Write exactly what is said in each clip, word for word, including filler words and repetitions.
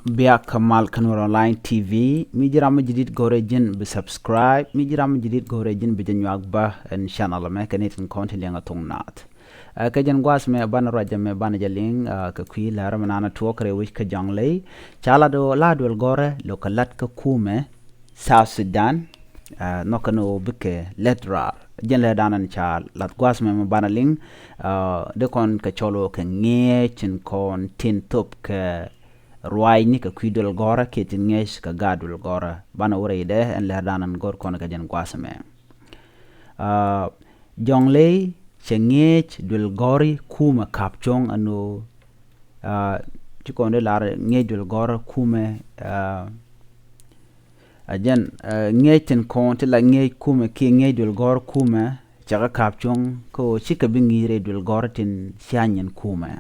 Biak mal kä Nuɛr Online T V. Mi ji̱ ram mi jadid go̱rɛ ji̱n bi subscribe. Mi ji̱ ram mi jadid go̱rɛ ji̱n bi jɛ nyuak bä ɛn channel mɛ kɛ ni tin kɔn ti liɛŋ a thuŋ naath. Ɛ, kɛ jɛn gua̱a̱th mɛ banɛ ruacɛ mɛ banɛ jɛ liŋ, ɛ, kɛ kui̱ lɛr mɛ naan a tuɔɔk rɛy wec kä Jɔŋley. Ca lat ɔ la duel gɔ̱rɛ lo̱k kɛ lat kä kumɛ South Sudan. Ɛ, nhɔkɛ ni ɣöö bikɛ lät raar. Jɛn lɛ danɛ ca lat gua̱a̱th mɛ mɛ banɛ liŋ. Ɛ, di kɔn kɛ cɔl ɣöö kɛ ŋi̱eec tin kɔn tin thop kɛ ruaacni kɛ kui̱ duel gɔ̱rä kiɛ tin ŋi̱eec kɛ gaat duel gɔ̱rä. Banɛ wä rɛydɛ ɛn lɛ danɛ go̱r kɔn kɛ jɛn gua̱a̱th mɛ. Ɛ, Jɔŋley cɛ ŋi̱eec duel gɔ̱ri kumɛ ka̱p cuɔ̱ŋ ɛn ɣöö, ɛ, ci kɔn di lar ŋi̱eec duel gɔ̱rä kumɛ, ɛ, ɛ jɛn, ɛ, ŋi̱eec tin kɔn ti la ŋi̱eec kumɛ kiɛ ŋi̱eec duel gɔ̱rä kumɛ cɛ kɛ ka̱p cuɔ̱ŋ kä ɣöö cikɛ bi ŋi̱i̱c rɛy duel gɔ̱rä tin cia nyin kumɛ.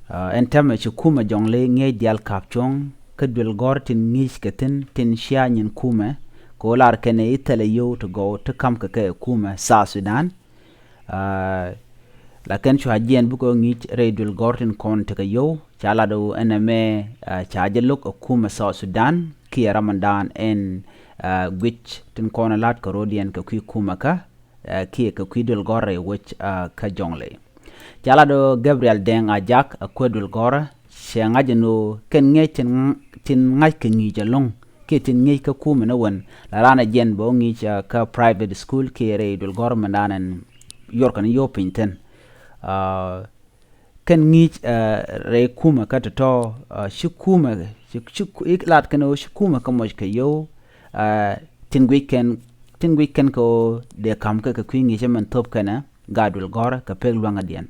Ɛ, ɛn täämɛ ci kumɛ Jɔŋley ŋi̱eec diaal ka̱p cuɔ̱ŋ kä duel gɔ̱rä tin ŋi̱i̱c kɛ thi̱n tin cia nyin kumɛ kɛ ɣöö lar kɛnɛ i̱ thilɛ yio̱w ti gɔw ti ka̱m kɛ kɛ kumɛ South Sudan. Ɛ, lakin cua jiɛn bikɛ ɣöö ŋi̱i̱c rɛy duel gɔ̱rä tin kɔn tekɛ yio̱w ca lat ɣöö ɛn ɛmɛ, ɛ, ca jɛ lo̱k ɛ kumɛ South Sudan kiɛ ram ɛn dan ɛn, ɛ, guic tin kɔn ɛ la̱t kɛ ro̱diɛn kɛ kui̱ kumɛ kä, ɛ, kiɛ kɛ kui̱ duel gɔ̱rä rɛy wec, ɛ, kä Jɔŋley. Ca lat ɣöö Gabriel Deng Ajak ɛ kuɛ duel gɔ̱rä cɛ ŋa̱c ɛn ɣöö kɛn ŋi̱eec tin, tin ŋa̱c kɛ ŋi̱i̱c ɛlɔ̱ŋ kiɛ tin ŋi̱eec kä kumɛ ni wen la raan ɛ jiɛn bɛ ɣöö ŋi̱i̱c, ɛ, kä private school kiɛ rɛy duel gɔ̱rä mɛ danɛ yuɔrkɛ ni yio̱w piny thi̱n. Ɛ, kɛn ŋi̱i̱c, ɛ, rɛy kumɛ kä tɔ̱tɔ̱, ɛ, ci kumɛ ci, ci, i̱ lat kɛn ɣöö ci kumɛ kä moc kɛ yio̱w, ɛ, tin guic kɛn, tin guic kɛn kɛ ɣöö dee ka̱m kɛ kɛ kui̱ ŋi̱i̱c ɛmɛn thop kɛnɛ gaat duel gɔ̱rä kɛ pek luäŋädiɛn.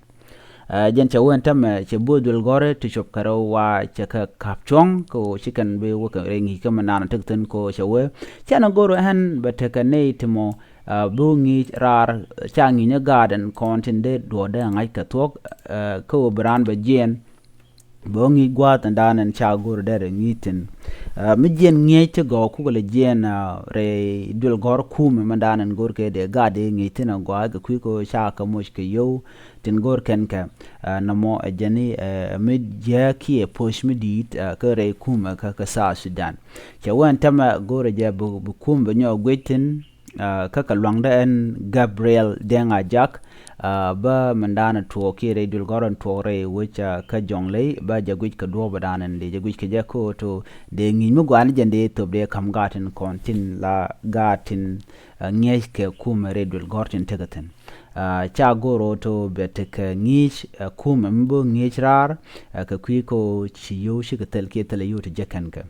Ɛ, jɛn cɛ wee ɛn täämɛ cɛ bo̱o̱th duel gɔ̱rä ti cop kɛ rɛw wa cɛ kɛ ka̱p cuɔ̱ŋ kɛ ɣöö ci kɛn bi wä kɛ rɛy ŋi̱i̱c kä mɛ naan tek thi̱n kɛ ɣöö cɛ wee cɛn a go̱r ɛn bɛ tekɛ nɛy ti mɔ, ɛ, bi wä ŋi̱i̱c raar ca ŋi̱i̱c ni gaat ɛn kɔn tin dee duɔ̱ɔ̱rdɛ ŋa̱c kɛ thuɔ̱k, ɛ, kä ɣöö bi raan bɛ jiɛɛn bɛ wä ŋi̱i̱c gua̱a̱th ɛn daan ɛn ca go̱r dɛr ɛ ŋi̱i̱c thi̱n. Ɛ, mi jiɛɛn ŋi̱eec ti gɔw kukɛ lɛ jiɛɛn, ɛ, rɛy duel gɔ̱rä kumɛ mɛ daan ɛn go̱r kɛ dee gaat dee ŋi̱i̱c thi̱n ɛ gɔaa kɛ kui̱ kɛ ɣöö ca kɛ moc kɛ yio̱w tin go̱r kɛn kɛ, ɛ, nɔmɔ ɛ jɛn i̱, ɛ, mi jiääk kiɛ push mi di̱i̱t, ɛ, kä rɛy kumɛ kä, kä South Sudan. Cɛ wee ɛn täämɛ go̱rɛ jɛ bi, bi kumɛ bi nyɔk guic thi̱n, ɛ, kä kɛ luaŋdä ɛn Gabriel Deng Ajak, ɛ, bä mɛn danɛ tuɔɔk kiɛ rɛy duel gɔ̱rä ɛn tuɔɔk rɛy wec, ɛ, kä Jɔŋley bä jɛ guic kɛ duɔ̱ɔ̱p ɛ danɛ ɛn dee jɛ guic kɛ jɛ kä ɣöö to dee ŋi̱i̱c mi gɔaa ni jɛn dee thop dee ka̱m gaat tin kɔn tin la gaat tin, ɛ, ŋi̱eec kɛ kumɛ rɛy duel gɔ̱rä tin tekɛ thi̱n. Ɛ, ca go̱r ɣöö to bɛ tekɛ ŋi̱i̱c, ɛ, kumɛ mi bä ŋi̱eec raar, ɛ, kɛ kui̱ kä ɣöö ci yio̱w cikɛ thil kiɛ thilɛ yio̱w ti jek kɛn kɛ.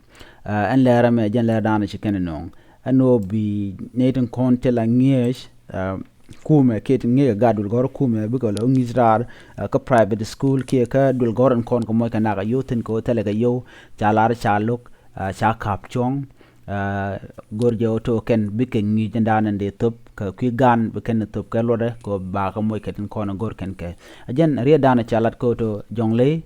Ɛ, ɛn lɛr ɛmɛ jɛn lɛr danɛ ci kɛn ɛ nööŋ. Ɛn ɣöö bi nɛy tin kɔn ti la ŋi̱eec, ɛ, kumɛ kiɛ ti ŋi̱eec kɛ gaat duel gɔ̱rä kumɛ bikɛ lɛ ŋi̱i̱c raar, ɛ, kä private school kiɛ kä duel gɔ̱rä in kɔn kɛ moc kɛ nak ɛ yio̱w thi̱n kɛ ɣöö thilɛ kɛ yio̱w ca lar ca lo̱k, ɛ, ca ka̱p cuɔ̱ŋ, ɛ, go̱r jɛ ɣöö to kɛn bikɛ ŋi̱i̱c in daan in dee thop kɛ kui̱ gaan bi kɛn thop kɛ luɔtdɛ kɛ ɣöö ba kɛ moc kɛ tin kɔn ɛ go̱r kɛn kɛ. Ɛ jɛn riet danɛ ca lat kɛ ɣöö to Jɔŋley,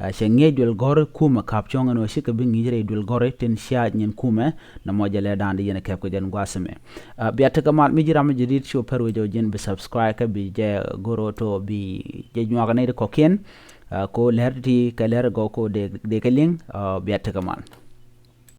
ɛ, cɛ ŋi̱eec duel gɔ̱rä kumɛ ka̱p cuɔ̱ŋ ɛn ɣöö cikɛ bi ŋi̱i̱c rɛy duel gɔ̱rä tin cia nyin kumɛ. Nɔmɔ jɛ lɛ daan di yɛn kɛp kɛ jɛn gua̱a̱th ɛmɛ. Ɛ, bia tekɛ mal mi ji̱ ram mi jadid ci wä pär wec ɔ ji̱n bi subscribe kä bi jɛ go̱r ɣöö to bi jɛ nyuak nɛy ti kɔ̱kiɛn, ɛ, kɛ ɣöö lɛr ti kɛ lɛr gɔw kɛ ɣöö dee, dee kɛ liŋ, ɛ, bia tekɛ mal.